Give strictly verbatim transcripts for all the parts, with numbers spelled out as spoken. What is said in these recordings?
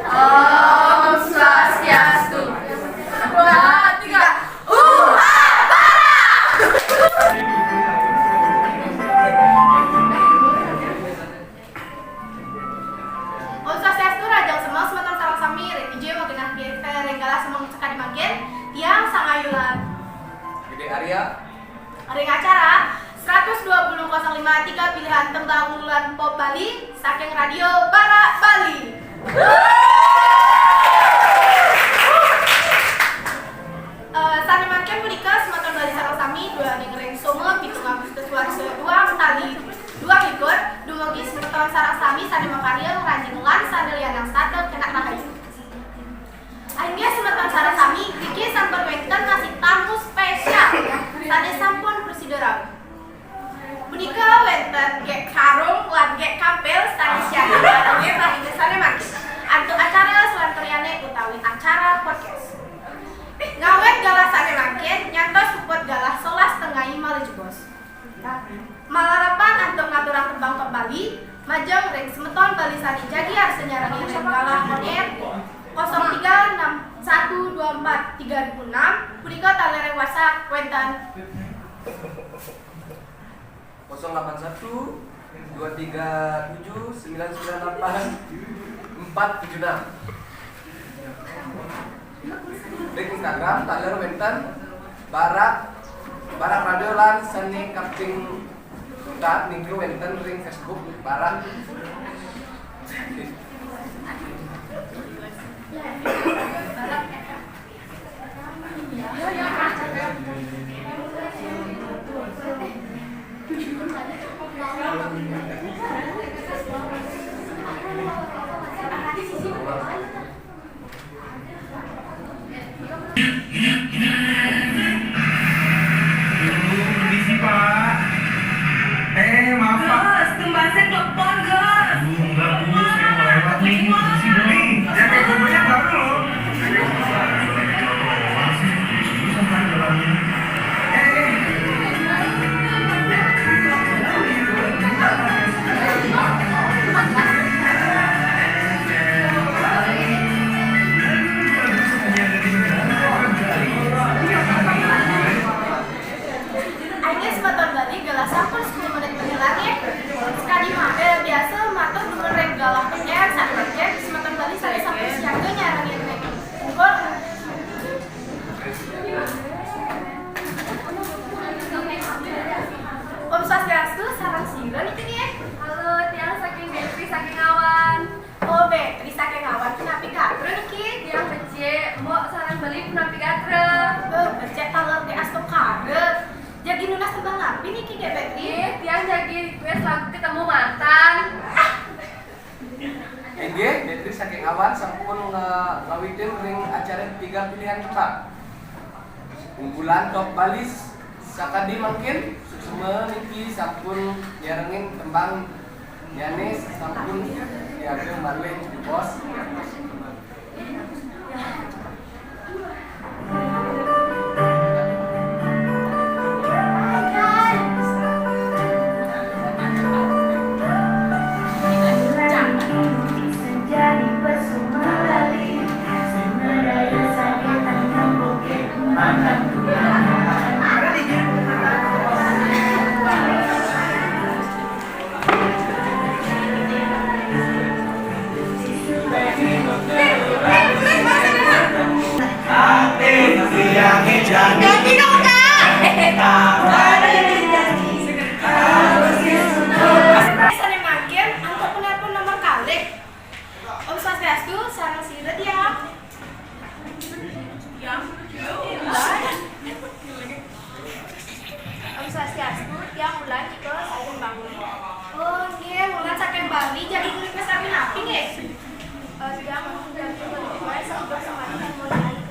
Om Swastiastu. Dua, tiga. Uha, bara! Om Swastiastu, rahajeng semeng semeton sareng sami, ring J W Magenah G F M ring galah semeng sakadi mangkin, tiang Sangayulan. Gede Arya. Ring acara seratus dua puluh kosong lima tiga pilihan tembang unggulan pop Bali saking Radio Bara Bali. Eh, sane mangkin punika semeton Bali sareng sami duaning ring Soma pitung Agustus warsa duang tali dua likur, dumugi semeton sareng sami sane makarya ngranjing lan sane lianang setata kenak rahayu. Inggih semeton sareng sami, niki sampun wenten nasih tamu spesial sane sampun prasida rauh. Punika wenten Gek Karung lan Gek Kampil sane siaga nggih rahina sane mangkin antuk acara salanturnane utawi acara podcast. Ngawit galah sane mangkin nyantos puput galah solas tengai malih jebos. Malarapan antuk ngaturang tembang pop Bali majeng ring semeton Bali sane jagi arsa nyarengin ring galah on air kosong tiga enam satu dua empat tiga ribu enam, punika taler ring WhatsApp wenten kosong delapan satu, dua tiga tujuh, sembilan sembilan delapan, empat tujuh enam. Ring Instagram taler wenten Barak, Barak Radio lan sane kaping empat niki wenten ring Facebook Barak. Permisi, Pak. Eh, maaf, Pak. Gus, tumbasen telepon, Gus. Aduh, enggak, Gus. Saya mau lewat nih. Permisi, Bu. Nih, yang kayak gubernurnya baru loh. Susah kan jalannya. Eh, eh. Ayo, semeton Bali, galah sampun sepuluh menit menjelang ya. Sekadi ma-, eh, biasa matur dumun ring galah penyiar, sane mangkin semeton Bali sane sampun siaga nyarengin ring pungkur. Om Swastiastu, sareng sira niki nggih? Halo, tiang saking Betri, saking Awan. Oh, Betri saking Awan, punapi gatra niki? Tiang becik, Mbok sareng Beli punapi gatra? Oh, becik taler di astungkara. Jagi nunas tembang napi niki, nggih, Betri? Nggih, tiang jagi request lagu Ketemu Mantan. Inggih, Betri saking Awan sampun nga-, ngawitin ring acara tiga pilihan tembang. Unggulan top Bali sakadi mangkin, suksma niki sampun nyarengin tembang nyane sampun diagem malih bos. Sane mangkin, antuk penelpon nomor kalih. Om Swastiastu, sareng sira, tiang. Om Swastiastu, tiang Ulan nika saking Bali. Oh, nggih, Ulan saking Bali. Jagi request lagu napi, nggih? Eh, tiang request untuk semangat mulai.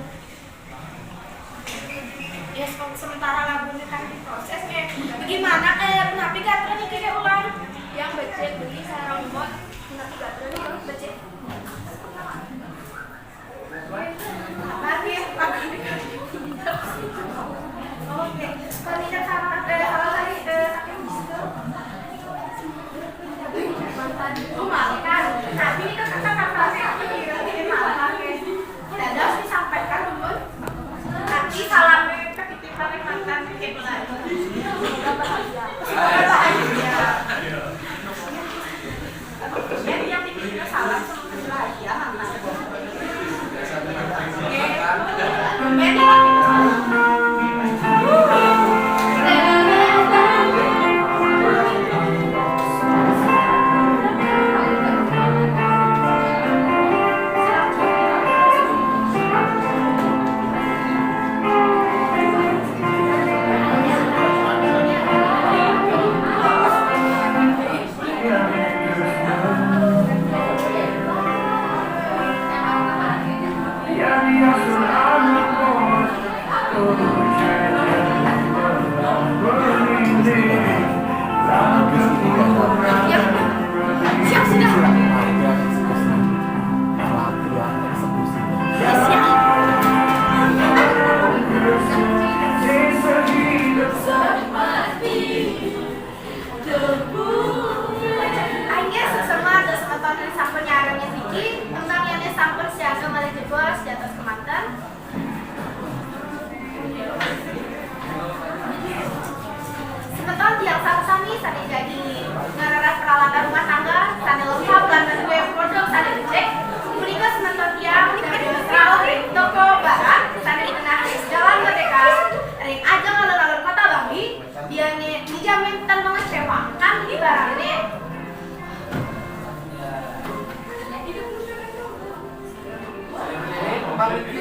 Ya, se-, sementara lagune kan diproses, nggih. Bagaimana, eh, punapi gatra niki, nggih, Ulan? Tiang becik, Beli sareng Mbok, punapi gatra niki becik. Sabar, nggih, lagune kan. Oke. Panitia sama, eh, salah tadi, eh, saking Bali. Mantan. Oh, makan. Tapi itu tetap apa sih?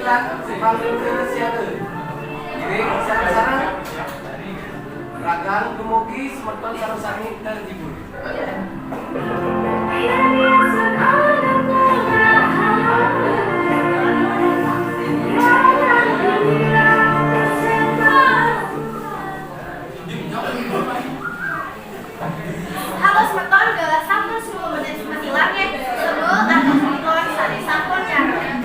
Panggung siaga. Ngiring sareng-sareng. Ragang dumugi semeton sareng sami terhibur. Halo semeton, galah sampun sepuluh menit matilang ya. Sebel atau semeton sane sampun nyarengin.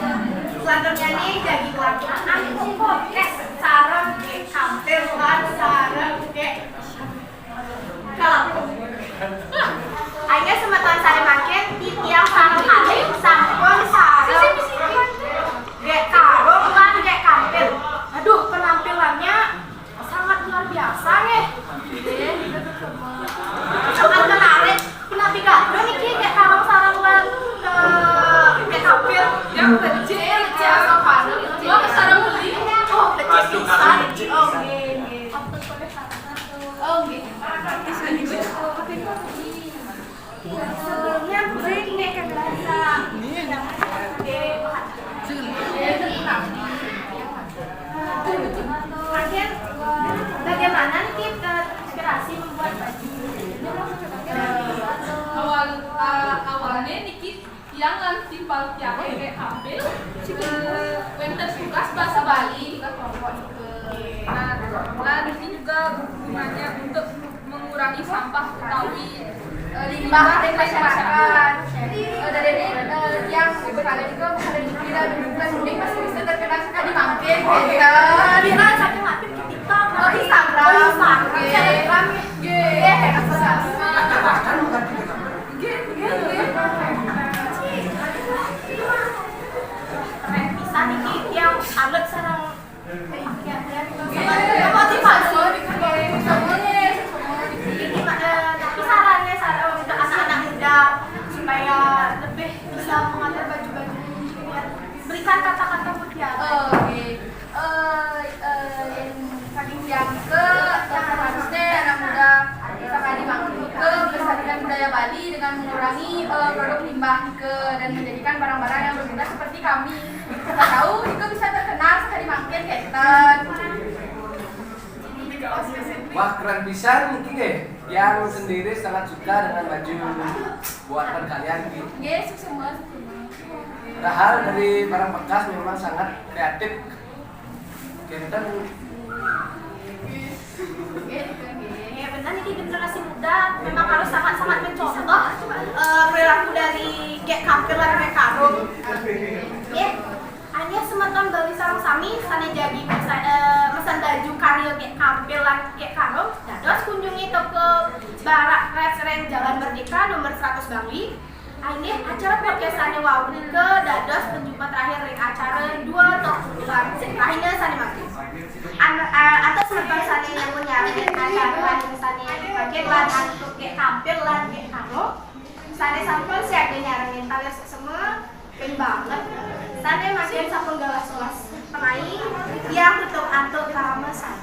Selanjutnya nih, jagi pelaksanaan podcast sareng Gek Kampil lan sareng Gek Kampil. Akhirnya semeton sane makin titiang sareng kalih sampun sareng Gek Karung lan Gek Kampil. Aduh, penampilannya sangat luar biasa nih. Sangat menarik. Penapi gaduh niki Gek Karung sareng lan, eh, Gek Kampil. Yang kecil, kecil sopan. Wah, sareng beli. Oh, kecil pisan. Oh, nggih, nggih. Oh, nggih. Sebelumnya break nih, Kak Raisa. Akhir, bagaimana nih kita terinspirasi membuat baju? Awal, uh, awalnya niki tiang lan timpal tiang kayak hampir, eh, wenten tugas bahasa Bali, tugas kelompok juga. Nah, nah, ini juga gunanya untuk mengurangi sampah utawi, eh, limbah dari masyarakat. Eh, dari ini, eh, tiang sekalian juga bukan dari kira bukan mending masih bisa terkenal sekali mampir gitu. Viral saking mampir di TikTok, oh, Instagram. Oh, Instagram. Selebgram. Nggih. Nggih, nggih, nggih. Keren pisan iki tiang salut sareng motivasi. Ini, eh, tapi sarannya, saran untuk anak-anak muda supaya lebih bisa mengatur baju-baju, berikan kata-kata mutiara. Oh, oke. Eh, eh, yang saking yang ke, eh, harusnya anak muda bisa tadi makin ke melestarikan budaya Bali dengan mengurangi, eh, produk limbah ke dan menjadikan barang-barang yang berguna seperti kami. Siapa tahu itu bisa terkenal sekali makin kenten. Wah, keren pisan mungkin ya. Yang sendiri sangat suka dengan baju buatan kalian gitu. Yes, semua, semua. Padahal dari barang bekas memang sangat kreatif. Kenten. Ya, benar, ini generasi muda memang harus sangat-sangat mencontoh, eh, perilaku dari Gek Kampil lan Gek Karung. Ya, hanya semeton Bali sareng sami sane jagi mesa-, eh, mesen baju karya Gek Kampil lan Gek Karung, dados kunjungi toko Barak Resren Jalan Merdeka nomor seratus Bali. Aine acara podcast sane wau nika dados penjumpa terakhir ring acara dua Talk Bulan. Aine sane mangke. An-, eh, atas semeton sane nyampun nyarengin acara sane mangke lan antuk Gek Kampil lan Gek Karung. Sane sampun siaga nyarengin kalian sesama, ping banget. Sane mangke sampun galah selas penai, tiang tutup antuk karamesan.